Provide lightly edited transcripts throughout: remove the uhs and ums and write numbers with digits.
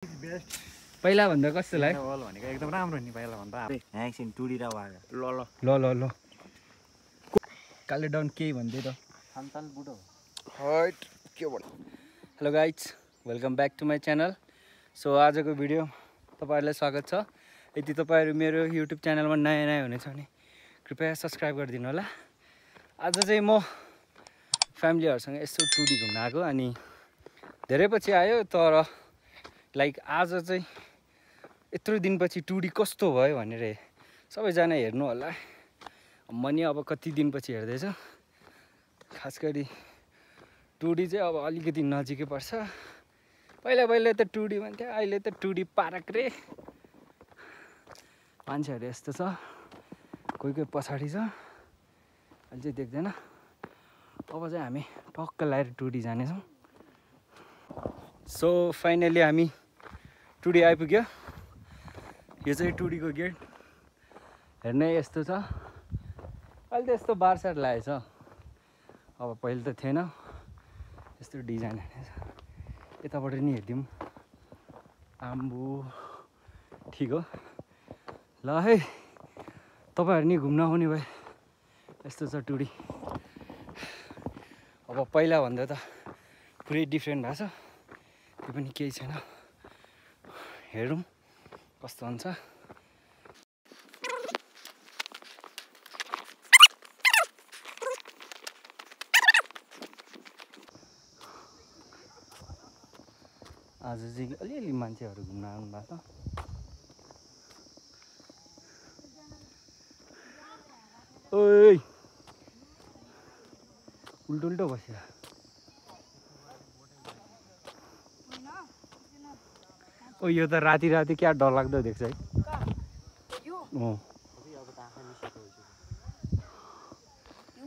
पहिला भन्दा कस्तो लाग्यो बल भनेको एकदम राम्रो नि पहिला भन्दा एकछिन टुडी र वागा ल काले डाउन केही भन्दै त सन्ताल बुढो हट के भन्नु hello guys welcome back to my channel so आजको भिडियो तपाईँहरूलाई स्वागत छ यदि तपाईँहरू मेरो युट्युब च्यानलमा नयाँ हुनेछ भने कृपया सब्सक्राइब गरिदिनु होला आज चाहिँ म फ्यामिलीहरूसँग यसो टुडी घुम्न आएको अनि धेरै पछि आयो तर लाइक आज चाहिँ यत्रो दिनपछि टुडी कस्तो भयो भनेर सबैजना हेर्नु होला म नि अब कति दिनपछि हेर्दैछु खास गरी टुडी चाहिँ अब अलिकति नजिकै पर्छ पहिला त टुडी भन्थ्यो अहिले त टुडी पार्क रे मान्छेहरू यस्तो छ कोही पछाडि छ अहिले चाहिँ देख्दैन अब चाहिँ हामी टक्क लाएर टुडी जानेछौँ सो फाइनली हामी टुडी आइपुग्यो यो चाहिँ टुडीको गेट हेर्ने यस्तो छ अहिले त यस्तो बारसार लागेछ अब पहिले त थिएन यस्तो डिजाइन हेर्ने छ यताबाट नि हेरिदिउँ आम्बु ठिक हो ल है तपाईँहरू नि घुम्न आउने भए यस्तो छ टुडी अब पहिला भन्दा त पुरै डिफ्रेन्ट भएको छ त्यो पनि केही छैन हेरौँ कस्तो हुन्छ आज चाहिँ अलिअलि मान्छेहरू घुम्न आउनु भएको छ ओइ उल्टो बस्यो ओ यो त राति क्या डरलाग्दो देख्छ है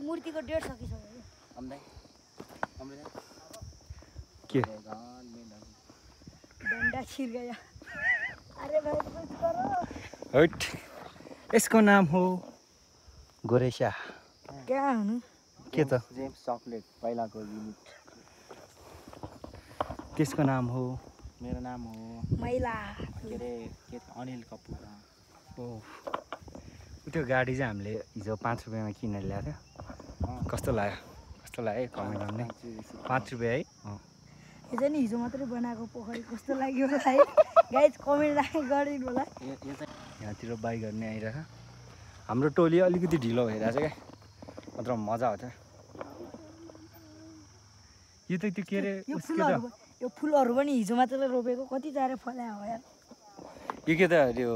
मूर्तिको डेट सकिसक्यो के डन्डा छिर गया अरे भाइ कुछ करो हट यसको नाम हो गोरेसा क्या हुनु के त जेम्स चकलेट पहिलाको युनिट त्यसको नाम हो मेरो नाम हो मैला के अरे अनिल कपुर ओ त्यो गाडी चाहिँ हामीले हिजो 5 रुपियाँमा किनेर ल्याएको थियो कस्तो लाग्यो कमेन्ट गर्ने 5 रुपियाँ है यो चाहिँ नि हिजो मात्रै बनाएको पोखरी कस्तो लाग्यो होला है गाइज कमेन्ट गरिदिनु होला यहाँतिर बाइक गर्ने आइरहेको हाम्रो टोली अलिकति ढिलो भइरहेछ क्या मात्र मजा आउँछ यो त त्यो के अरे यो फुलहरू पनि हिजो मात्रै रोपेको कति चाँडो फल्या हो यार यो के त त्यो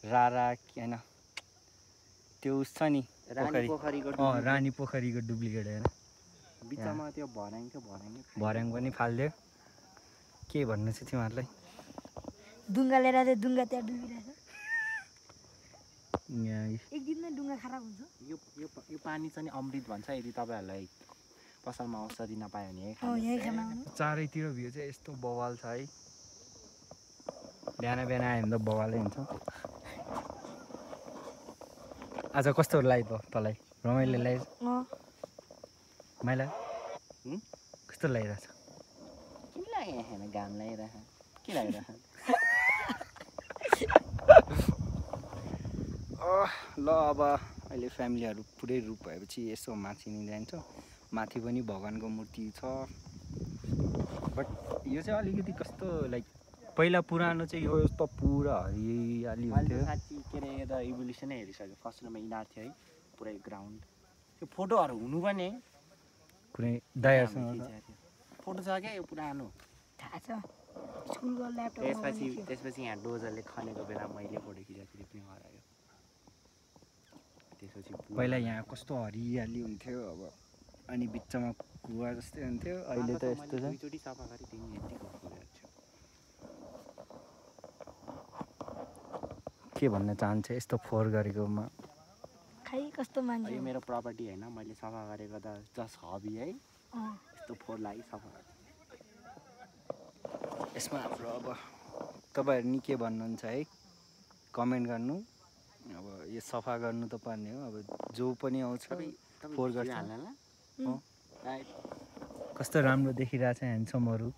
रारा होइन त्यो उस छ नि रानी पोखरीको डुप्लिकेट होइन बिचमा त्यो भर्याङ पनि फाल्दियो के भन्नु छ तिमीहरूलाई डुङ्गा लिएर चाहिँ डुङ्गा त्यहाँ डुबिरहेछ यहाँ एक दिन नै डुङ्गा खराब हुन्छ यो पानी चाहिँ नि अमृत भन्छ यदि तपाईँहरूलाई पसलमा औषधि नपायो भने यही खाना चारैतिर भ्यू चाहिँ यस्तो बवाल छ है बिहान आयो भने त बवालै हुन्छ आज कस्तो लाग्यो तँलाई रमाइलो लाग्यो माइला कस्तो लागिरहेछ के लाग्यो घाम लागिरहेछ के लागिरहेछ ल अब अहिले फ्यामिलीहरू पुरै रूप भएपछि यसो माथि नि जान्छ माथि पनि भगवान्को मूर्ति छ बट यो चाहिँ अलिकति कस्तो लाइक पहिला पुरानो चाहिँ यो त पुरा हरियाली हुन्थ्यो साँच्ची के अरे यो त इभोल्युसनै हेरिसक्यो फर्स्टमा इनार थियो है पुरै ग्राउन्ड त्यो फोटोहरू हुनु पनि कुनै दायासँग फोटो छ क्या यो पुरानो थाहा छ स्कुलको ल्यापटप त्यसपछि यहाँ डोजरले खनेको बेला मैले फोटो खिचेको थिएँ पनि हरायो त्यसपछि पहिला यहाँ कस्तो हरियाली हुन्थ्यो अब अनि बिचमा कुवा जस्तै हुन्थ्यो अहिले त यस्तो छ दुईचोटि सफा गरी तिमी यति के भन्न चाहन्छ यस्तो फोहोर गरेकोमा खै कस्तो मान्छे यो मेरो प्रपर्टी होइन मैले सफा गरेको त जस्ट हबी है यस्तो फोहोर लागि सफा यसमा हाम्रो अब तपाईँहरू नि के भन्नुहुन्छ है कमेन्ट गर्नु अब यो सफा गर्नु त पर्ने हो अब जो पनि आउँछ फोहोर गर्छ कस्तो राम्रो देखिरहेछ ह्यान्डसमहरू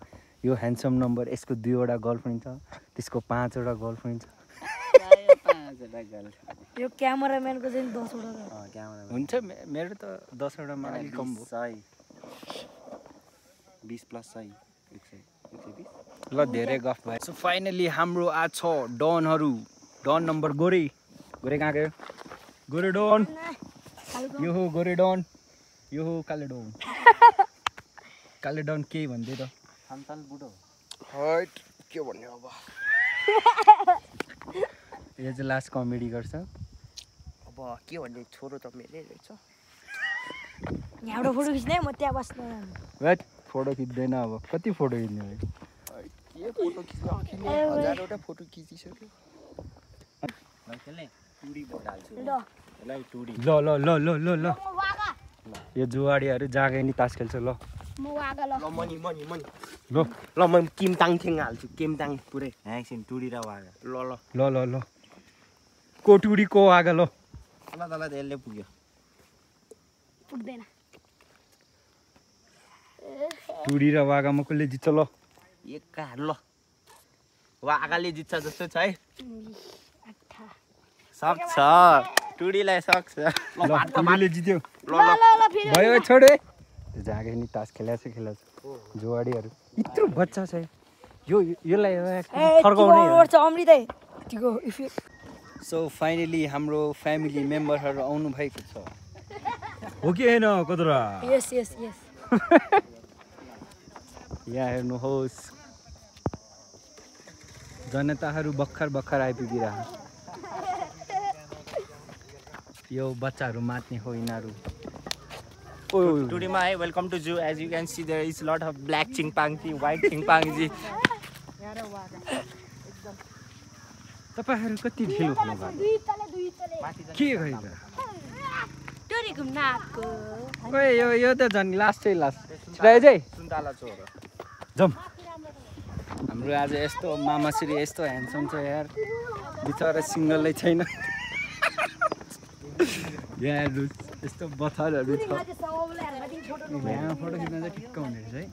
यो ह्यान्डसम नम्बर, यसको 2वटा गर्लफ्रेन्ड छ, त्यसको 5वटा गर्लफ्रेन्ड छ। यो क्यामेराम्यानको चाहिँ 10वटा हुन्छ मेरो त 10वटामा अलिक कम भयो। 20 प्लस 100 120 ल धेरै गफ भयो। सो फाइनली हाम्रो आज छ डनहरू। डन नम्बर गोरे कहाँ गयो? गोरे डन, यो हो गोरे डन, यो हो काले डन। काले डन के भन्दै त सन्ताल बुढो हट के भन्ने अब। यो चाहिँ लास्ट कमेडी गर्छ। अब के भन्ने, छोरो त मेरै रहेछ। यहाँबाट फोटो खिच्ने म त्यहाँ बस्न। वेट फोटो खिच्दैन अब, कति फोटो खिच्ने भाइ? के फोटो खिच्न अखिले 1000वटा फोटो खिचिसक्यो। टुडी बोट हाल्छु ल यसलाई टुडी। ल ल ल ल ल ल यो जुवाडीहरू जागे नि तास खेल्छ। ल म वागा ल ल मनी ल ल म किमताङ थिङ हाल्छु, किमताङ पुरै। एकछिन टुडी र वागा ल ल ल ल ल को टुडी को आगा ल तल यसले पुग्यो। पुग्दैन। टुडी र वागामा कसले जित्छ? ल एक कार ल वागाले जित्छ जस्तो छ है। सक्छ टुडीलाई सक्छ। ल टुडीले जित्यो। ल ल ल फेरि भयो छोडे। जागे नि तास खेलाएको छ जुवाडीहरू यत्रो बच्चा छ यसलाई फर्काउने। वर्ष अमृतै ठिको इफेक्ट। सो फाइनली हाम्रो फ्यामिली मेम्बरहरू आउनु भएको छ हो कि होइन कतरा? यस यस यस यहाँ हेर्नुहोस् जनताहरू भर्खर आइपुगिरह। यो बच्चाहरू मात्ने हो यिनीहरू। टुडीमा है welcome to zoo. As you can see there is lot of black chimpanzee, white chimpanzee. तपाईँहरू कति ढिलो हुनु भएको? के गरेर? टोरी घुम्न आएको। ओए यो त झन् लास्टै लास्ट राइज है सुन्तला चोर जम। हाम्रो आज यस्तो मामाश्री यस्तो ह्यान्डसम छ यार, बिचरा सिङ्गलै छैन। यहाँ हेर्नुहोस् यस्तो बथरहरू छ। यहाँ फोटो खिच्न चाहिँ ठिक्क हुने रहेछ है।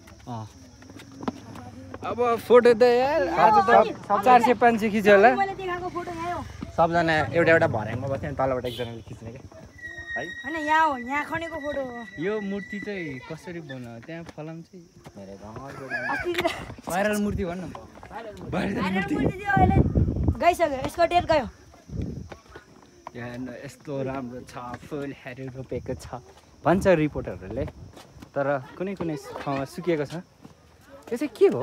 अब फोटो त यार आज त 400-500 खिच्यो होला। मैले देखाएको फोटो यहाँ हो सबजना एउटा भर्याङमा बस्यो, तलबाट एकजनाले खिच्ने क्या है। हैन, यहाँ हो, यहाँ खनेको फोटो हो। यो मूर्ति चाहिँ कसरी बनायो? त्यहाँ फलाम चाहिँ मेरो गाउँमा भाइरल मूर्ति भन्न। भाइरल मूर्ति अहिले गइसक्यो, यसको डेट गयो। यहाँ हेर्नु यस्तो राम्रो छ, फुलहरू रोपेको छ भन्छ रिपोर्टरहरूले, तर कुनै ठाउँमा सुकेको छ। यो चाहिँ के हो?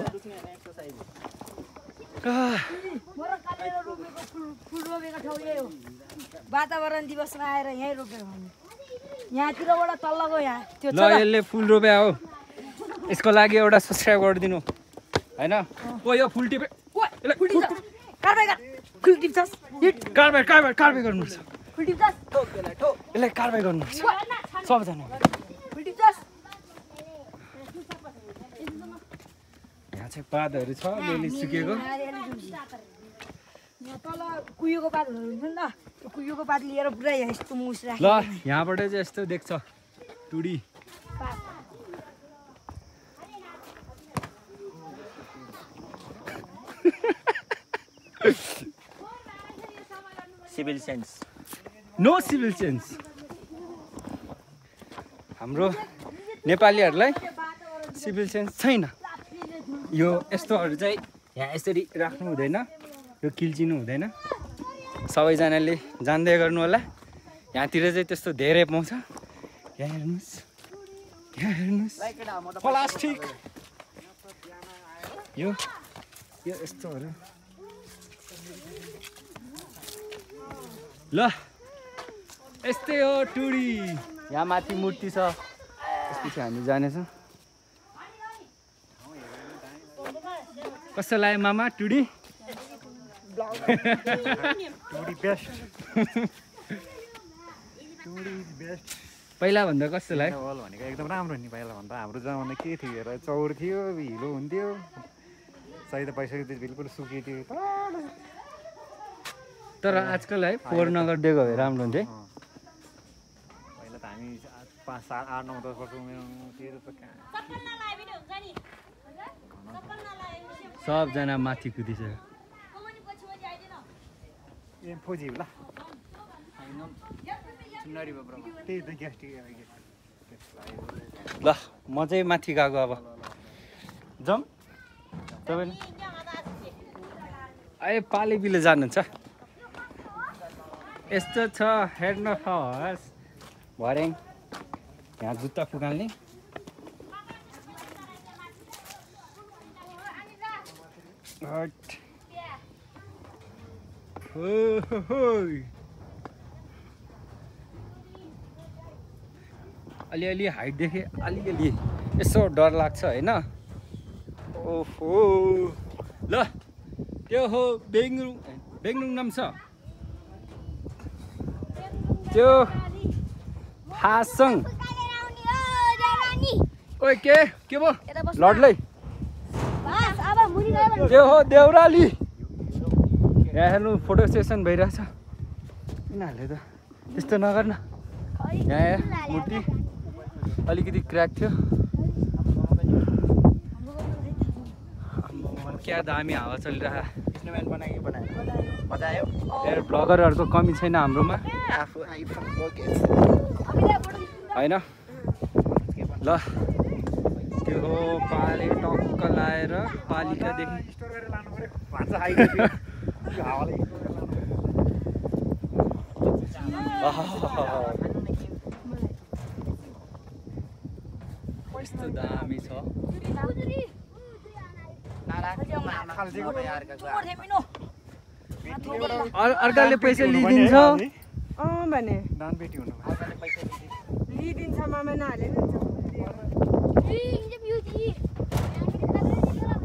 फुल रोपेको ठाउँ यही हो। वातावरण दिवसमा आएर यहीँ रोप्यो भने यहाँतिरबाट तल्लो यहाँ त्यो ल यसले फुल रोप्या हो, यसको लागि एउटा सब्सक्राइब गरिदिनु होइन। ओ यो फुल टिपे कारबाही गर्नुपर्छ। यसलाई कारबाही गर्नुपर्छ सबजना। यहाँ चाहिँ पातहरू छ अलिअलि सुकेको। यहाँ तल कुहिएको पातहरू हुन्छ नि त, त्यो कुहिएको पात लिएर पुरा यहाँ यस्तो मुस राख्छ। ल यहाँबाट चाहिँ यस्तो देख्छ टुडी। Civil sense no civil sense. हाम्रो नेपालीहरूलाई सिभिल सेन्स छैन। यो यस्तोहरू चाहिँ यहाँ यसरी राख्नु हुँदैन, यो किल्चिनु हुँदैन। सबैजनाले जान्दै गर्नु होला। यहाँतिर चाहिँ त्यस्तो धेरै पाउँछ। यहाँ हेर्नुहोस् प्लास्टिक, यो यस्तोहरू। ल यस्तै हो टुडी। यहाँ माथि मूर्ति छ, त्यसपछि हामी जानेछौँ। कस्तो लाग्यो मामा टुडी? टुडी बेस्ट। टुडी बेस्ट। पहिला भन्दा कस्तो लाग्यो? हल भनेको एकदम राम्रो नि। पहिला भन्दा हाम्रो जमाना के थियो र चौर थियो, हिलो हुन्थ्यो, सही त पैसा बिल्कुल सुकियो। तर आजकल है फोहोर नगरिदिएको भए राम्रो हुन्थ्यो है। पहिला त हामी 5, 7, 8, 9, 10 वर्ष उमेरमा थियो त कहाँ सबजना माथि कुदिसक्यो ए फोजी ल त्यही त ग्यास्ट्रिक ल म चाहिँ माथि गएको अब जाउँ तपाईँ ए पाले बिले जानुहुन्छ यस्तो छ हेर्नुहोस् भर्याङ यहाँ जुत्ता फुकाल्ने अलिअलि हाइट देखेँ अलिअलि यसो डर लाग्छ होइन ओहो ल त्यो हो बेङरुङ नाम छ त्यो फासङ ओइ के भयो लड्लै त्यो हो देउराली यहाँ हेर्नु फोटो सेसन भइरहेछ यिनीहरूले त त्यस्तो नगर्न यहाँ मूर्ति अलिकति क्र्याक थियो क्या दामी हावा चलिरहेको ब्लगरहरूको कमी छैन हाम्रोमा होइन ल त्यो हो पाले टक्क लाएर पालिकादेखि कस्तो दामी छ अर्काले पैसा लिइदिन्छ भने दानपेटी हुनु लिइदिन्छ मामा नहाले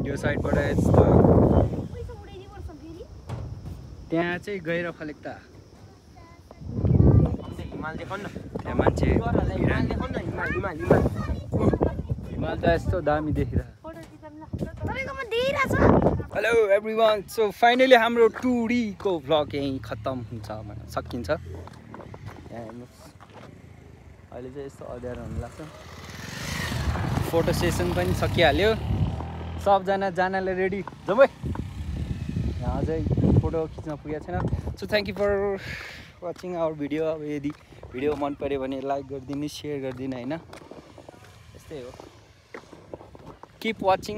यो साइडबाट यस्तो त्यहाँ चाहिँ गएर फलेक्ता त्यहाँ मान्छे हिमाल त यस्तो दामी देखिरहेको हेलो एभ्रिवान सो फाइनली हाम्रो टुडीको भ्लग यहीँ खत्तम हुन्छ भने सकिन्छ यहाँ हेर्नुहोस् अहिले चाहिँ यस्तो अँध्यारो हुनु लाग्छ फोटो सेसन पनि सकिहाल्यो सबजना जानलाई रेडी जाउँ है यहाँ अझै फोटो खिच्न पुगेको छैन so thank you for watching our video अब यदि भिडियो मन पऱ्यो भने लाइक गरिदिनु सेयर गरिदिनु होइन यस्तै हो किप वाचिङ